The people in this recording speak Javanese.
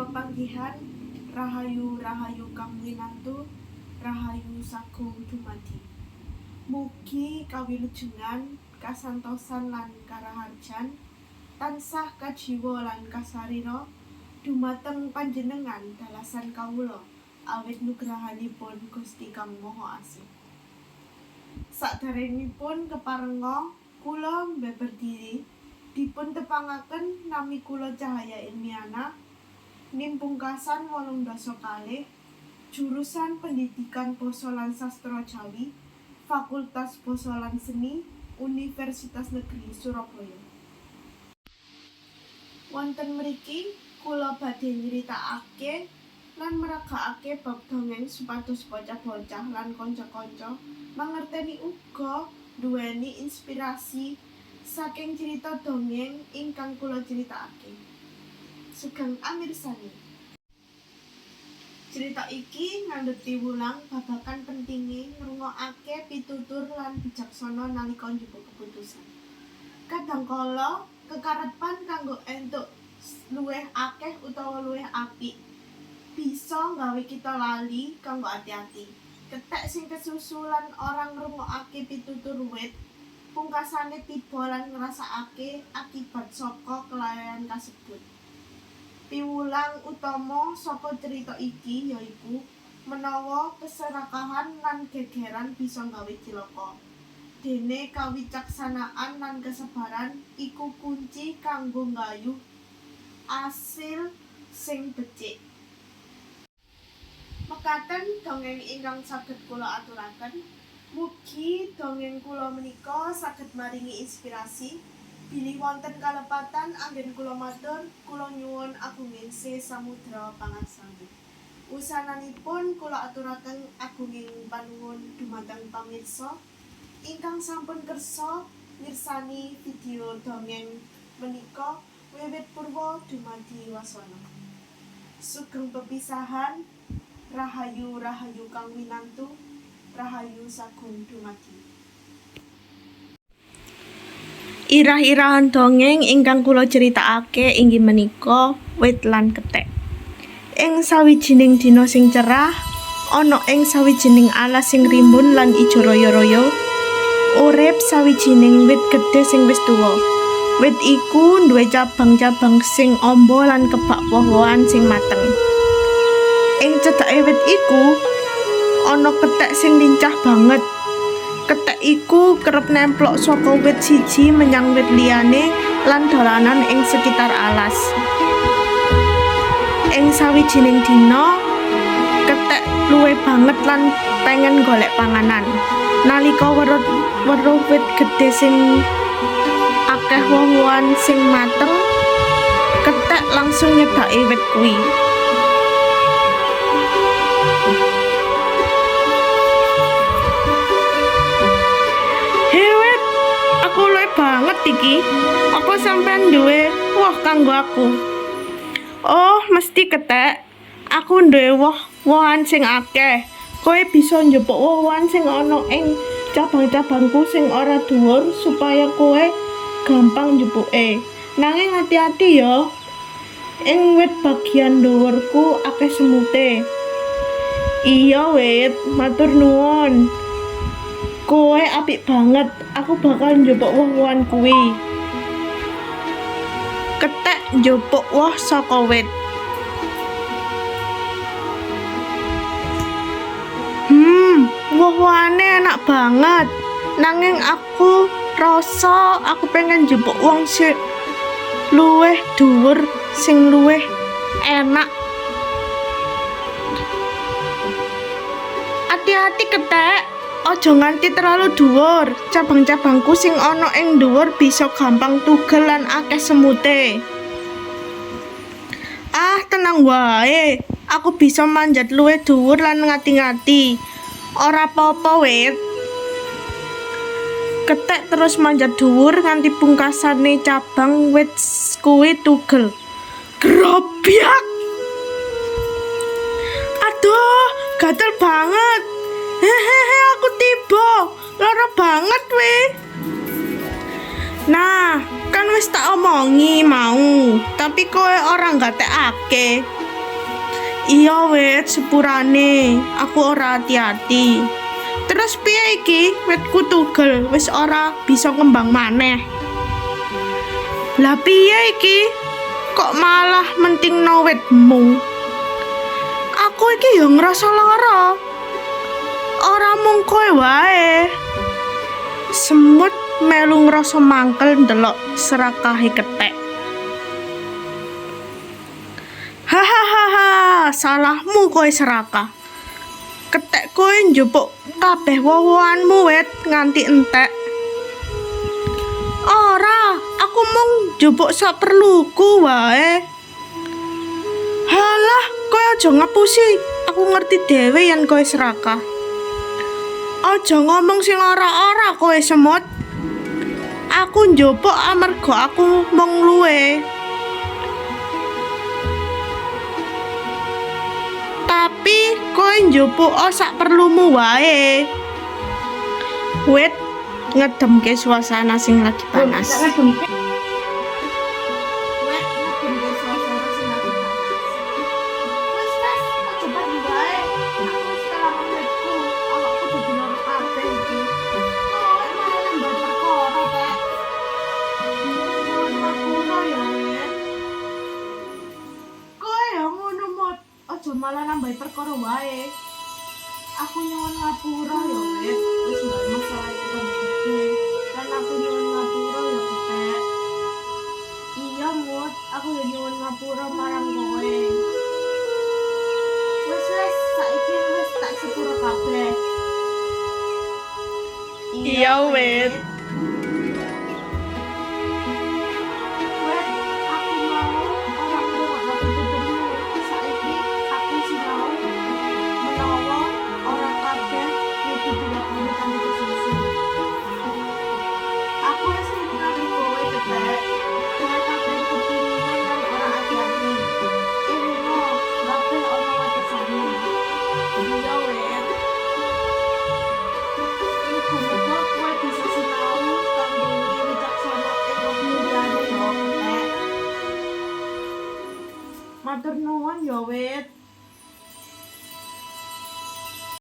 Sugeng pepanggihan, rahayu rahayu kang winantu, rahayu sagung dumadi. Mugi kawilujengan, kasantosan lan karaharjan tansah kajiwa lan kasarira dumateng panjenengan dalasan kawula awit nugrahanipun Gusti Kang Maha Asih. Saderengipun keparenga kula mbeber diri dipun tepangaken nami kula Cahaya Ilmiana NIM pungkasan 82, jurusan Pendidikan Basa lan Sastra Jawi, Fakultas Basa lan Seni, Universitas Negeri Surabaya. Wonten mriki kula badhe nyritakake lan meragakake bab dongeng supados bocah-bocah lan kanca-kanca mangerteni uga nduweni inspirasi saking crita dongeng ingkang kula critakake. Sugeng amirsani. Crita iki ngandhut piwulang babagan pentinge ngrungokake pitutur lan bijaksana nalika njupuk keputusan. Kadangkala kekarepan kanggo entuk luwih akeh utawa luwih apik bisa nggawe kita lali kanggo ati-ati. Kethek sing kesusu lan ora ngrungokake pitutur wit, pungkasane tiba lan ngrasakake akibat saka kelalaian kasebut. Piwulang utama saka crita iki yaiku menawa keserakahan lan gegeran bisa nggawe cilaka. Dene kawicaksanaan lan kesabaran iku kunci kanggo nggayuh asil sing becik. Mekaten dongeng ingkang saged kula aturaken. Mugi dongeng kula menika saged maringi inspirasi. Bilih wonten kalepatan anggen kula matur, kula nyuwun agunging samudra pangaksami. Wusananipun kula aturaken agunging panuwun dumateng pamirsa ingkang sampun kersa mirsani video dongeng menika wiwit purwa dumadi wasana. Sugeng pepisahan, rahayu rahayu kang winantu, rahayu sagung dumadi. Irah-irahan dongeng ingkang kula critakake inggih menika wit lan kethek. Ing sawijining dina sing cerah, ana ing sawijining alas sing rimbun lan ijo royo-royo, urip sawijining wit gedhe sing wis tuwa. Wit iku duwe cabang-cabang sing amba lan kebak woh-wohan sing mateng. Ing cedhake wit iku ana kethek sing lincah banget. Kethek iku kerep nemplok saka wit siji menyang wit liyane lan dolanan ing sekitar alas. Ing sawijining dina, kethek luwe banget lan pengen golek panganan. Nalika weruh wit gedhe sing akeh woh-wohan sing mateng, kethek langsung nyedhaki wit kuwi. Hewet, aku luwe banget iki. Apa sampean duwe woh kanggo aku? Oh, mesti kethek. Aku duwe woh-wohan sing akeh. Kowe bisa njupuk woh-wohan sing ana ing cabang-cabangku sing ora dhuwur supaya kowe gampang njupuke. Nanging ati-ati ya. Ing wit bagian dhuwurku akeh semute. Iya wit, matur nuwun. Kowe apik banget, aku bakal njupuk woh-wohan kuwi. Kethek njupuk woh saka wit. Woh-wohane enak banget. Nanging aku rasa aku pengen njupuk wong sing luwih dhuwur, sing luwih enak. Ati-ati kethek, aja nganti terlalu dhuwur. Cabang-cabangku sing ana ing dhuwur bisa gampang tugel lan akeh semute. Ah, tenang wae. Aku bisa manjat luwih dhuwur lan ngati-ngati. Ora apa-apa, wit. Kethek terus manjat dhuwur nganti pungkasane cabang wit kuwi tugel. Grobyak! Aduh, gatel banget. Hehehe, aku tiba. Lara banget weh. Nah, kan wis tak omongi mau, tapi kowe ora nggatekake. Iya wit, sepurane, aku ora ati-ati. Terus piye iki? Witku tugel, wis ora bisa ngembang maneh. Lah piye iki? Kok malah mentingno witmu? Aku iki ya ngrasa lara. Ora mung kowe wae. Semut melu ngrasa mangkel ndelok serakahe kethek. Hahaha, salahmu kowe serakah. Kethek kowe njupuk kabeh woh-wohanmu wit nganti entek. Ora, aku mung njupuk saperluku wae. Halah, kowe aja ngapusi. Aku ngerti dhewe yen kowe serakah. Aja ngomong sing ora-ora kowe semut. Aku njupuk amarga aku mung luwe. Tapi kowe njupuk sak perlumu wae. Wit ngedemke suasana sing lagi panas. Wit ngedemke suasana sing lagi panas. Wis wis, aja pagi wae. Aku wis kelangan witku. Awakku dadi lara kabeh iki. Kowe malah nambah perkara, Tek. Nyuwun ngapura ya, Wit. Kowe ya ngono, Mut. Aja malah nambahi perkara wae. Aku nyuwun ngapura ya, Wit. Wis gawe masalah iki tambah gede. Lan aku nyuwun ngapura ya, Kethek. Iya, Mut. Aku ya nyuwun ngapura marang kowe. Wis wis, saiki wis tak sepuro kabeh. Iya, Wit. Wit, aku mau ora ngrungokno pituturmu. Saiki aku sinau menawa ora kabeh kudu dilakoni kanthi kesusu. Aku wis ngelingake kowe, Kethek. Kowe kabeh kepinginan lan ora ati-ati. Elingo, kabeh ana watesane. Iya, Wit. Muga-muga kowe bisa sinau kanggo luwih wicaksana ing wektu liyane ya, Kethek. Matur nuwun ya, Wit.